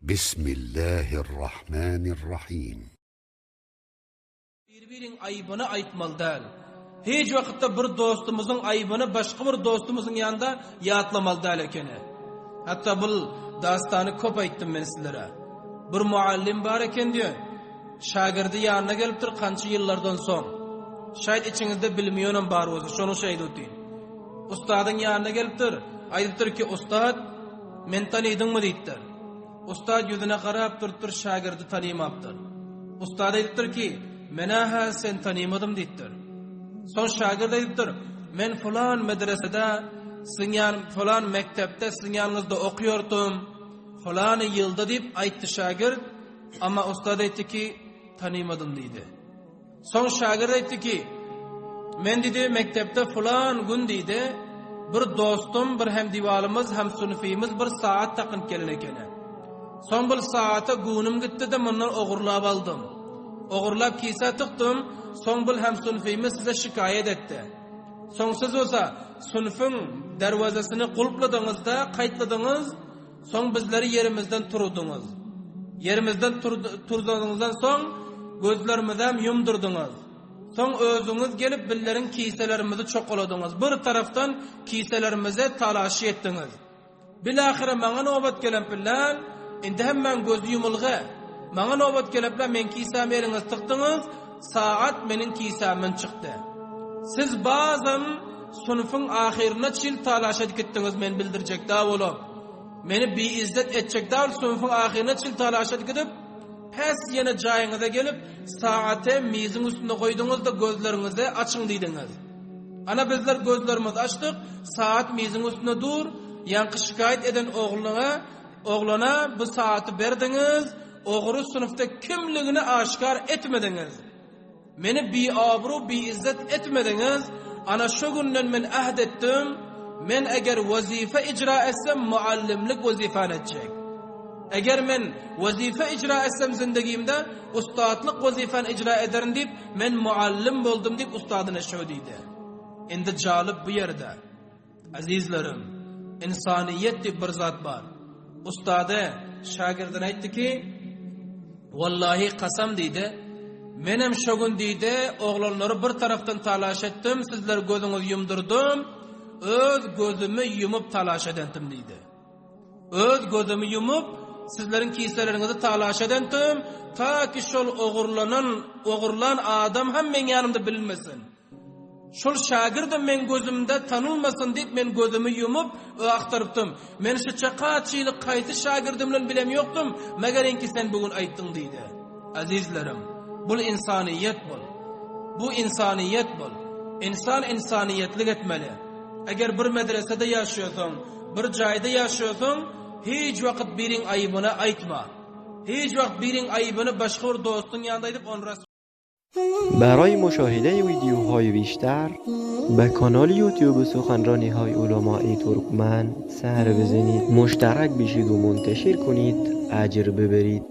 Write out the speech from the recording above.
Bismillahirrahmanirrahim. Bir-biriň aýbyny aýtmaly däl. Hiç wagtda bir dostumyzyň aýbyny başga bir dostumyzyň ýanynda ýatlamaly däl ekeni. Hatda bul dastany köp aýtdym men sizlere. Bir muallim bar eken diýen. Şagirdi ýanyna gelipdir kança ýyllardan soň. Şaýt içiňizde bilmeýänem bar bolsa, şony şeýdip otyryn. Ustadyň ýanyna gelipdir, aýdypdyr ki, Ustad, meni tanydyňmy diýipdir. Ustad ýüzüne garap durupdyr, şägirdi tanymapdyr. Ustad aýdypdyr ki, Men-ä-hä seni tanymadym diýipdir. Soň şägirt aýdypdyr, Men pylan medresede, siziň ýan, pylan mekdepde siziň ýanyňyzda okuyordum, pylany ýylda diýip aýtdy şägirt, amma ustad aýtdy ki, Tanymadym diýdi. Soň şägirt aýtdy ki, Men diýdi, mekdepde pylan gün diýdi, bir dostum, bir hemdiwalymyz, hemsynfymyz bir sagat takynyp gelen ekeni. Soň bul sagata göwnüm gitdi-de, mundan ogurlap aldym. Ogurlap kisä tykdym, soň bul hemsynfymyz size şikaýat etdi. Soň siz bolsa synfyň derwezesini gulpladyňyz-da, gaýtladyňyz, Soň bizleri ýerimizden turuzdyňyz. Ýerimizden turzanyňyzdan soň, gözlerimizem ýumdurdyňyz. Soň özüňiz gelip billeriň kiselerimizi çokaladyňyz. Bir tarapdan kiselerimize talaşy etdiňiz. Bilahyra maňa nobat gelen pillän, indi hemmäň gözi ýumulgy. Maňa nobat gelepler meň kisämi eliňiz tykdyňyz, sagat meniň kisämden çykdy. Siz bazam Synfyň ahyryna çil talaş edip gitdiňiz men bildirjek dä bolup. Meni biizzet etjek däl synfyň ahyryna çil talaş edip gidip, pes ýene jaýyňyza gelip sagaty miziň üstünde goýduňyz-da gözleriňizi açyň diýdiňiz. Ana bizler gözlerimizi açdyk, sagat miziň üstünde dur, ýaňky şikaýat eden ogluňa oglana bu sagaty berdiňiz, ogry synfda kimligini aşgär etmediňiz. Meni biabru, biizzet etmediňiz, ana şo günden men äht etdim, men eger wezipe icra etsem, muallimlik wezipäni etjek. Eger men wezipe icra etsem zindegimde, ussatlyk wezipäni icra ederin diýip, men muallim boldum diýip ussadyna şo diýdi. Indi jalyp bu ýerde. Azizlerim, ynsanyýet diýip bir zat bar. Ustady şagirdine aýtdy ki, Wallahi kasam diýdi, menem şo gün diýdi, oglanlary bir tarapdan talaş etdim, sizler gözüňizi ýumdurdym, öz gözümi ýumup talaş edentim diýdi. Öz gözümi ýumup, sizleriň kiseleriňizi talaş edentim, ta ki şol ogurlanan, ogurlan adam hem meň ýanymda bilinmesin. Şol şägirdem meň gözümde tanylmasyn diýip, men gözümi ýumup, agtarypdym. Men şu çaka çyly kaýsy şägirdim bilen bilem ýokdum, megerenki sen bu gün aýtdyň diýdi. Azizlerim, bul ynsanyýet bul. Bu ynsanyýet bul. Ynsan ynsanyýetlik etmeli. Eger bir medresede ýaşaýasaň, bir jaýda ýaşaýasaň, hiç wagt biriň aýybyny aýtma. Hiç wagt biriň aýybyny başga bir dostuň ýanynda aýdyp, ony برای مشاهده ویدیوهای بیشتر به کانال یوتیوب سخنرانی های علمای ترکمن سر بزنید مشترک بشید و منتشر کنید اجر ببرید.